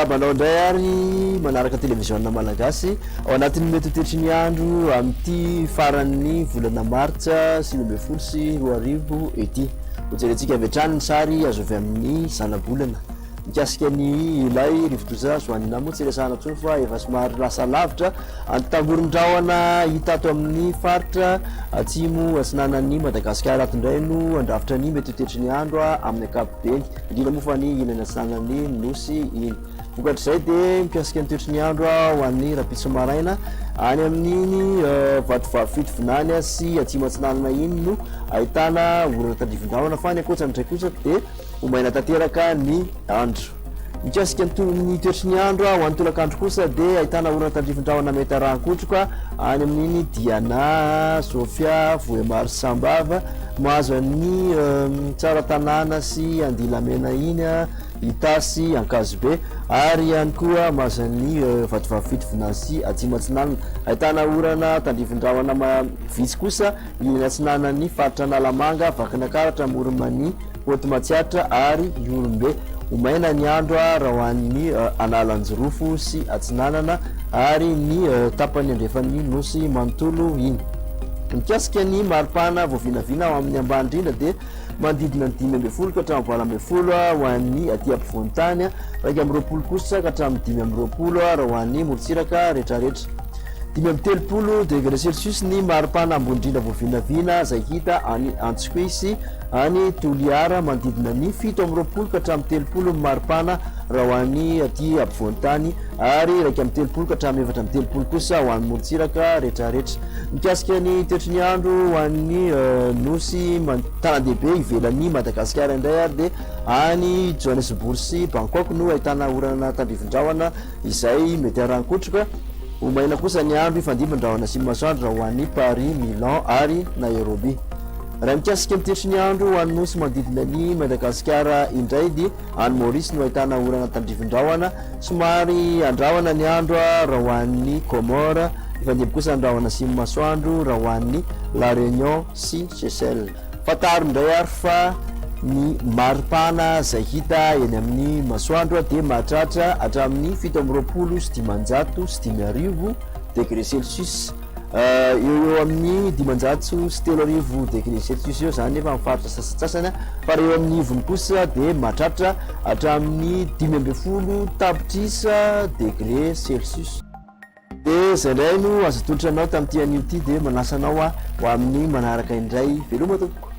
Miarahaba anao indray ary manaraka televiziona malagasy ao anatin'ny mety ho toetry ny andro amin'ity faran'ny volana martsa 2019 ity. Hojerentsika avy hatrany ny sary azo avy amin'ny zanabolana. Mikasika ny ilay rivodoza Zoanina moa tsy resahana intsony fa efa somary lasa lavitra. Antangoron-drahona hita ato amin'ny faritra atsimo atsinanan'i Madagasikara ato indray no handrafitra ny mety ho toetry ny andro amin'ny ankapobeny, indrindra moa fa ny ilany atsinanan'ny Nosy iny. Vokatr'izay dia mikasika ny toetry ny andro ho an'ny rahampitso maraina any amin'iny Vatovavy Fitovinany sy atsimo atsinanana iny no ahitana orana tandrifin-drahona fa ny ankoatran'izay kosa dia Ho maina tanteraka ny andro. Mikasika ny ny toetry ny andro ho an'ny tolakandro kosa dia ahitana orana tandrifin-drahona mety arahan-kotroka any amin'iny Diana, Sofia, Vohemar sy Sambava, mahazo an'ny Tsaratanàna sy Andilamena iny, Itasy, Ankazobe ary ihany koa mahazo an'ny Vatovavy Fitovinany sy Atsimo Atsinanana. Ahitana orana tandrifin-drahona vitsy kosa ny eny atsinanan'ny faritra Analamanga, Vakinakaratra, Amoron'i Mania, Haute Matsiatra ary Ihorombe. Ho maina ny andro raha ho an'ny Analanjirofo sy Atsinanana ary ny tapany andrefan'ny Nosy manontolo iny. Mikasika ny maripana voavinavina ao amin'ny ambany indrindra dia manodidina ny 15 ka hatramin'ny 18 ho an'ny aty ampovoan-tany, 21 kosa ka hatramin'ny 25 raha ho an'ny morontsiraka rehetrarehetra. 35 degré celsius ny maripana ambony indrindra voavinavina izay hita any Antsohihy sy any Toliara, manodidina ny 27 ka hatramin'ny 30 ny maripana raha ho an'ny aty ampovoan-tany ary 31 ka hatramin'ny 34 kosa ho an'ny morontsiraka rehetrarehetra. Mikasika ny toetry ny andro ho an'ny nosy tanan-dehibe ivelan'i Madagasikara indray ary dia any Johannesburg sy Bangkok no ahitana orana tandrifin-drahona izay mety haran-kotroka. Ho maina kosa ny andro hifandimby-drahona sy masoandro raha ho an'i Paris, Milan ary Nairobi. Raha mikasika ny toetry ny andro ho an'ny nosy manodidina an'i Madagasikara indray dia any Maurice no ahitana orana tandrifin-drahona. Somary andrahona ny andro raha ho an'ny Comores, hifandimby kosa ny rahona sy ny masoandro raha ho an'ny La Réunion sy Seychelles. Fantaro indray ary fa ny maripana izay hita eny amin'ny masoandro dia mahatratra hatramin'ny 527 degré celsius. Eo ho eo amin'ny 3500 degré celsius eo izany nefa amin'ny faritra sasantsasany, fa raha eo amin'ny ivony kosa dia mahatratra hatramin'ny 15 tapitrisa degré celsius. Dia izay indray no azo atolotra anao tamin'ity anio ity, dia manasa anao aho ho amin'ny manaraka indray. Veloma tompoko.